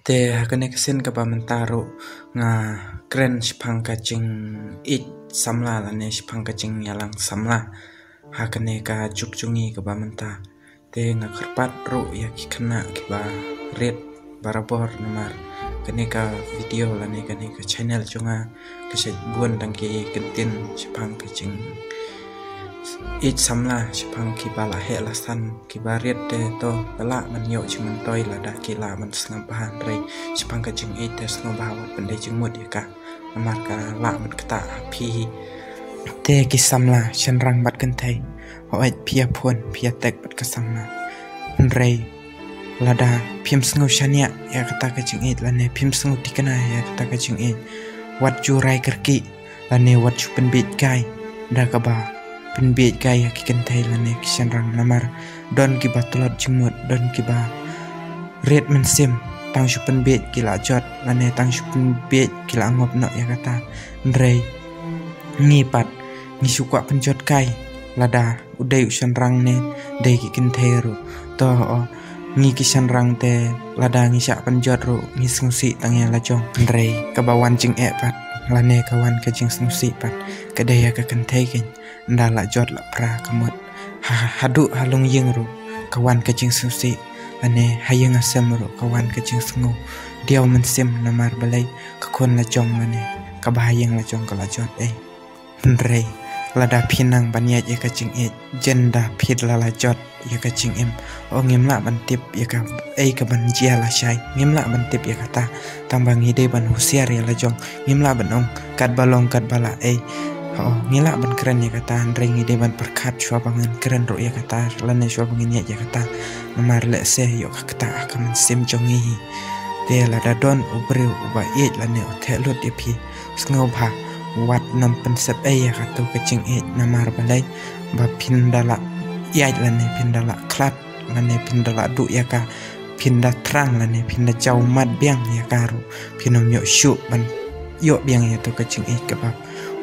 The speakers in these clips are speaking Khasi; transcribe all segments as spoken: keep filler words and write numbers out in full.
Te ha kane ka sien kaba mynta ruh nga kren shaphang ka jingïeit samla lane shaphang ka jingïalang samla. Ha kane ka juk jong ngi kaba mynta. Te nga kyrpad ruh ïa ki khynnah kiba rit barabor namar kane ka video lane kane ka channel jong nga ka shait bun tang ki kyntien shaphang ka jingïeit samla shaphang kiba la heh la san kiba rit te to ka lah ban ïoh jingmyntoi lada ki lah ban sngap bha hynrei shaphang ka jingïeit te sngewbha wat pyndei jingmut ïa ka. Namar ka lah ban ktah ha phi. Te ki samla shynrang bad kynthei. Hooid phi ïa phone phi ïa tek bad ka samla. Hynrei lada phim sngew shaniah ïa kata ka jingïeit lane phim sngew thikna ïa kata ka jingïeit. Wat ju rai kyrkieh lane wat ju pynbieit kai da kaba pynbieit kai ïa ki kynthei lane ki shynrang namar don kiba tlot jingmut don kiba rit mynsiem tang shu pynbieit ki la jot lane tang shu pynbieit ki la ngop noh ïa kata. Hynrei ngi pat ngi shu kwah pynjot kai lada u dei u shynrang ne dei ki kynthei ruh. To o ngi ki shynrang te lada ngi shah pynjot ruh ngi sngewsih tang ïa la jong hynrei kaba wan jingeh pat lane ka wan ka jingsngewsih pat ka dei ïa ka kynthei keiñ. Nda la jot la pra ka mut ha haduh ha longïing ruh ka wan ka jingsngewsih lane ha ïing ha sem ruh ka wan ka jingsngew diaw mynsiem namar balei ka khun la jong lane kaba ha ïing la jong ka la jot ei. Hynrei lada phi nang ban ïaid ïa ka jingïeit jen da phi la la jot ïa ka jingim. O ngim lah ban tip ïa ka ei ka ban jia la shai ngim lah ban tip ïa kata. Tang ba ngi dei ban husiar ïa la jong ngim lah ban ong kat ba long kat ba la ei. O ngi lah ban kren ïa kata hynrei ngi dei ban pyrkhat shuwa ba ngin kren ruh ïa kata lane shuwa ba ngin ïaid ïa kata. Namar lehse ïoh ka ktah ha ka mynsiem jong ngi. Te lada don u briew uba ïeit lane u theh lut ïa phi sngewbha wat nym pynsep ei ïa kato ka jingïeit namar balei ba phin da la ïaid lane phin da la khlad lane phin da la duh ïa ka phin da thrang lane phin da jaw mat biang ïa ka ruh phin nym ïoh shuh ban ïoh biang ïa to ka jingïeit kaba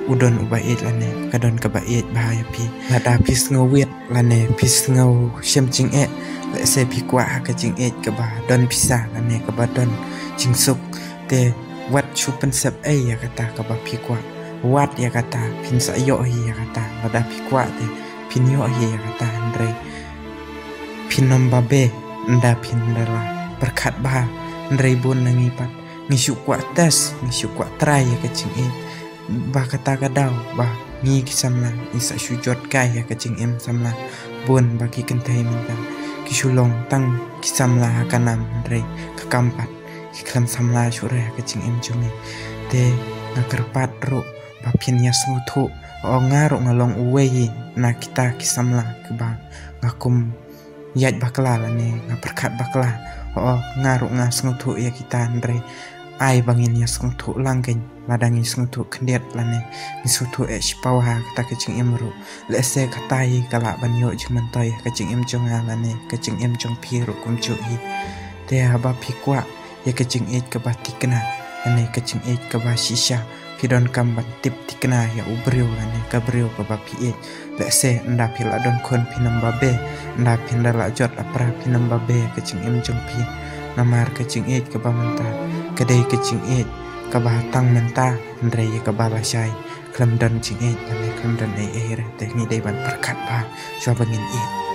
u don uba ïeit lane ka don kaba ïeit bha ïa phi. Lada phi sngew wit lane phi sngew shem jingeh lehse phi kwah ha ka jingïeit kaba don pisa lane kaba don jingsuk. Te wat shu pynsep ei ïa kata kaba phi kwah. Wat ïa kata phin sa ïoh hi ïa kata lada phi kwah te phin ïoh hi ïa kata hynrei phin nym ba be nda phin da la pyrkhat bha hynrei bun na ngi pat ngi shu kwah test ngi shu kwah try ïa ka jingïeit. Ba kata ka daw ba ngi ki samla ngi sa shu jot kai ïa ka jingim samla bun ba ki kynthei mynta ki shu long tang ki samla ha ka nam hynrei ka kam pat ki khlem samla shuh re ha ka jingim jong ngi. Te nga kyrpad ruh ba phin ïa sngewthuh o nga ruh nga long uwei na kita ki samla kiba nga kum ïaid bakla lane nga pyrkhat bakla. O nga ruh nga sngewthuh ïa kita hynrei ai ba ngin ïa sngewthuh lang keiñ lada ngi sngewthuh khyndiat lane ngi sngewthuh eh shipawa ha kata ka jingim ruh. Lehse kata hi ka lah ban ïoh jingmyntoi ha ka jingim jong nga lane ka jingim jong phi ruh kumjuh hi. Te haba phi kwah ïa ka jingïeit kaba thikna lane ka jingïeit kaba shisha phi donkam ban tip thikna ïa u briew lane ka briew kaba phi ïeit. Lehse nda phi la don khun phi nym ba be nda phin da la jot la pra phi nym ba be ka jingim jong phi. Namar ka jingïeit kaba mynta ka dei ka jingïeit kaba tang mynta hynrei ïa kaba la shai khlem don jingïeit lane khlem don ei ei re te ngi dei ban pyrkhat bha shuwa ba ngin ïeit.